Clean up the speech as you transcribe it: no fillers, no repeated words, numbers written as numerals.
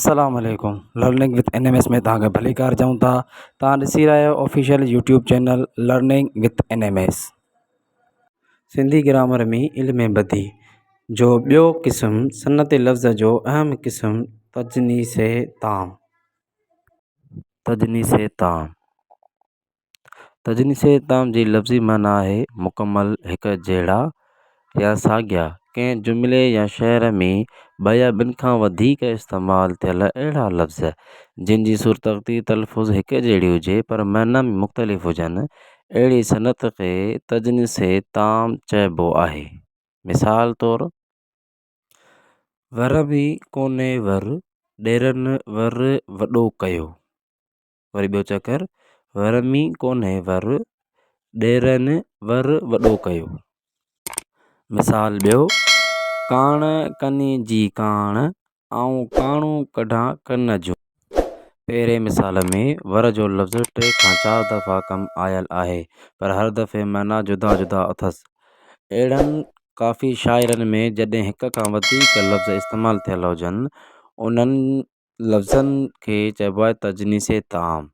السلام عليڪم learning with N M S ۾ توهان کي ڀليڪار چئون ٿا توهان ڏسي رهيا آهيو official YouTube channel learning with N M S Sindhi grammar ۾ علم بديع جو ٻيو قسم صنعت لفظ جو اهم قسم تجنيس تام تجنيس تام تجنيس تام جي لفظي معنيٰ آهي مڪمل هڪ جهڙا يا ساڳيا، ڪنهن جملي يا شعر ۾ ٻه يا ٻن کان وڌيڪ استعمال ٿيل اهڙا لفظ، جن جي صورتخطي، تلفظ هڪ جهڙي هجي پر معنيٰ ۾ مختلف هجن، اهڙي صنعت کي تجنيس تام چئبو آهي. مثال طور. ور ۾ ڪونهي ور، ڏيرن ور وڏو ڪيو. وري ٻيو چڪر، ور ۾ ڪونهي ور، ڏيرن ور وڏو ڪيو. مثال ٻيو، ڪاڻ ڪني جي ڪاڻ، آئون ڪاڻو ڪڍان ڪن جو. پهرئين مثال ۾ ور جو لفظ ٽي کان چار دفعا ڪم آيل آهي، پر هر دفعي معنيٰ جدا جدا اٿس. اهڙن ڪافي شاعرن ۾ جڏهن هڪ کان وڌيڪ لفظ استعمال ٿيل هجن، انهن لفظن کي چئبو آهي تجنيس تام.